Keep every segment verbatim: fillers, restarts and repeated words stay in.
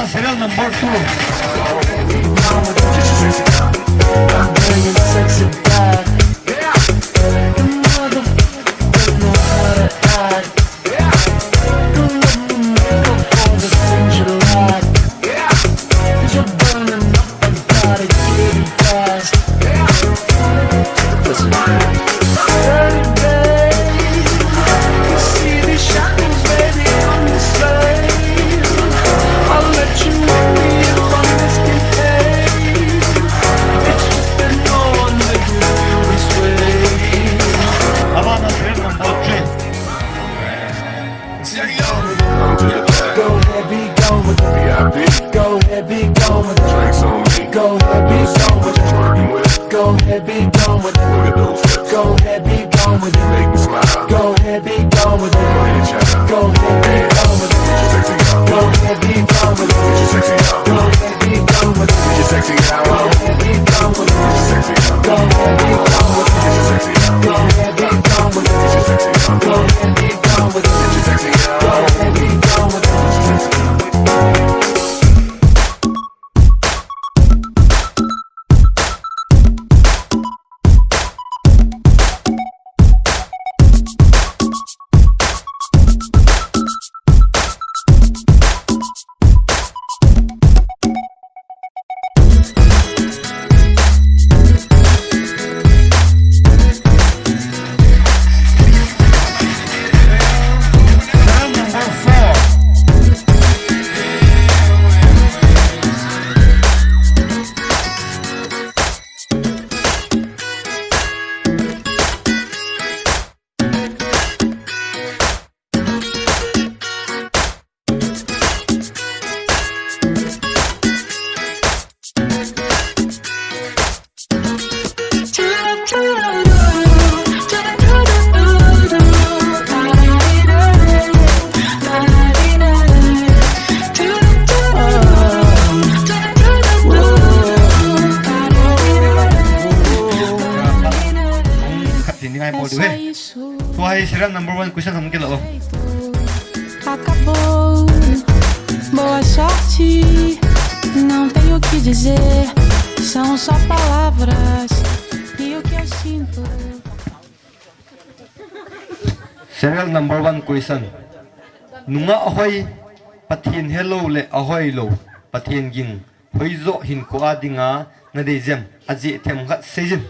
Serial number two. Abana serial number three. Go ahead, be gone with it. Go ahead, be gone with it. Drinks on me. Go ahead, be gone with it. Working with it. Go ahead, be gone with it. Look at those hips. Go ahead, be gone with it. Make me smile. Go ahead, be gone with it. Go ahead, be gone with it. Get your sexy out. Go ahead, be gone with it. Get your sexy out. Go ahead, be gone with it. Get your sexy out. Go ahead, be gone with it. Get your sexy out. Go ahead, be gone with it. Get your sexy out. Go ahead, be gone with it. Get your sexy out. Go ahead, be gone with it. Get your sexy out. Go ahead, be gone with it. Get your sexy out. Khat hi ni ngai bol diu ve. Tua hi serial number one question ham kila o. Acabou. Boa sorte, não tenho o que dizer. São só palavras. E o que eu sinto. Serial number one question. Nungah hoi, Pathen helou le ahoilou, Pathen ging, hoijo hinkhoa dinga nadei jem, ajeh themkhat seijin.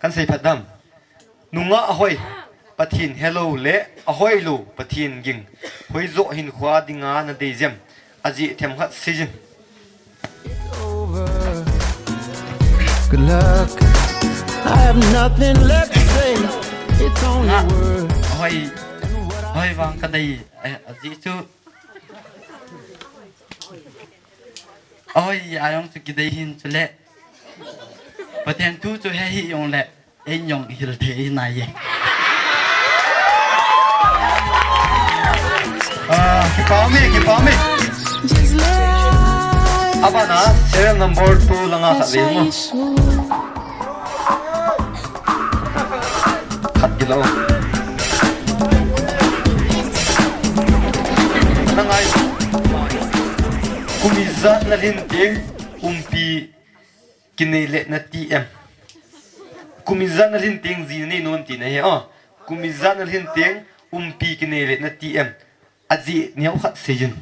Kan seiphat dam. Nungah hoi, Pathen helou le ahoilou, Pathen ging, hoijo hinkhoa dinga nadei jem, ajeh themkhat seijin. Good luck. I have nothing left to say. It's only words. Hoi, hoi vang kadei, eh, ajeh chu. Hoi, ajong chu kidei hin chule. Pathen thu chu he hi jong le. Ei jong hil thei nai e. Ah, kipa ume, kipa ume. Abana, serial number two langa khat le mo. Khat kilo. Nangai. Kum ijat nalhin teng, umpi kinei le nati em? Kum ijat nalhin teng ji nanei nom em tina hi, o. Kum ijat nalhin teng umpi kinei le nati em? Ajeh neokhat seijin.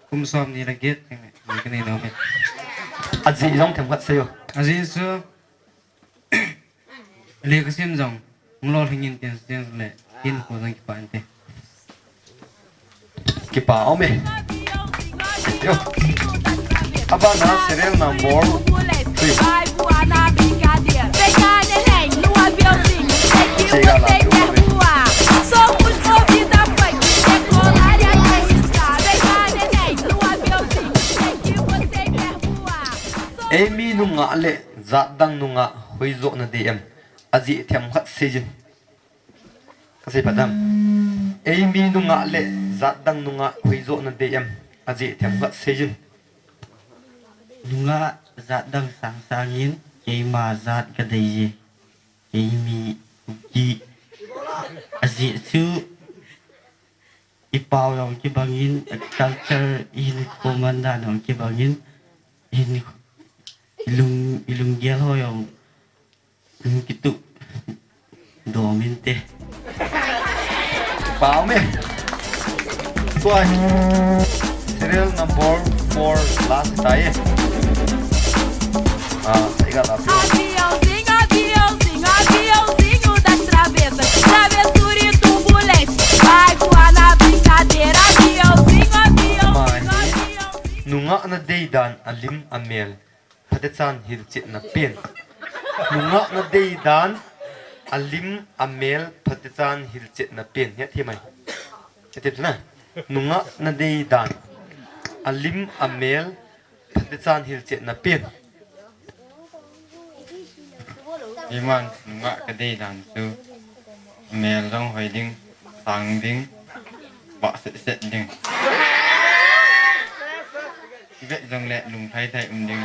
Kum som ni le get teng le kinei nom em? Ajeh jong themkhat sei o. Ajeh chu, le kasim jong. Hung lolhing in tin, tin le, tin ko jong kipa inte. Kipa ume. Yo. Abana serial number three. Chega lá, viu, meu bem? Eimi nungah le jatdang nungah hoijo nadei em? Ajeh themkhat seijin. Kasei phat dam. Eimi nungah le jatdang nungah hoijo nadei em? Ajeh themkhat seijin. Nungah jatdang sangsangin keima jat kadei e. Keimi Kuki. Ajeh chu Kipau jong kibangin, culture i hin koman dan jong kibangin, i hin ilung, ilunggel ho jong, hmm, kituh domin te. Pau me. Tuai. Serial number four last tai. Ah, iga la pio. Aviãozinho, aviãozinho, aviãozinho das travessas. Travessura e turbulência. Vai voar na brincadeira. Aviãozinho, aviãozinho, aviãozinho. Nungah nadei dan alim amel. Phatechan hilchetna pen. Nungah nadei dan alim amel phatechan hilchetna pen. Hethem mai. Hethem na. Nungah nadei dan alim amel phatechan hilchetna pen. Iman nungah kadei dan chu mel jong hoi ding, sang ding, bah set set ding. Vet jongle lungthai thai um ding.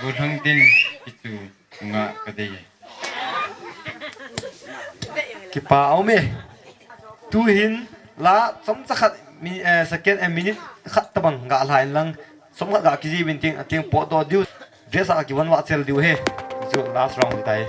Gollhang tin kichu nungah kadei. Kipa aume. Tuhin la chomcha khat mi-, eh, second, eh, minute khat tabang ga lha in lang, chomkhat ga kiji bin ting, ating potdoh diu. Dress a kivon vah chel diu he. Chu last round tai.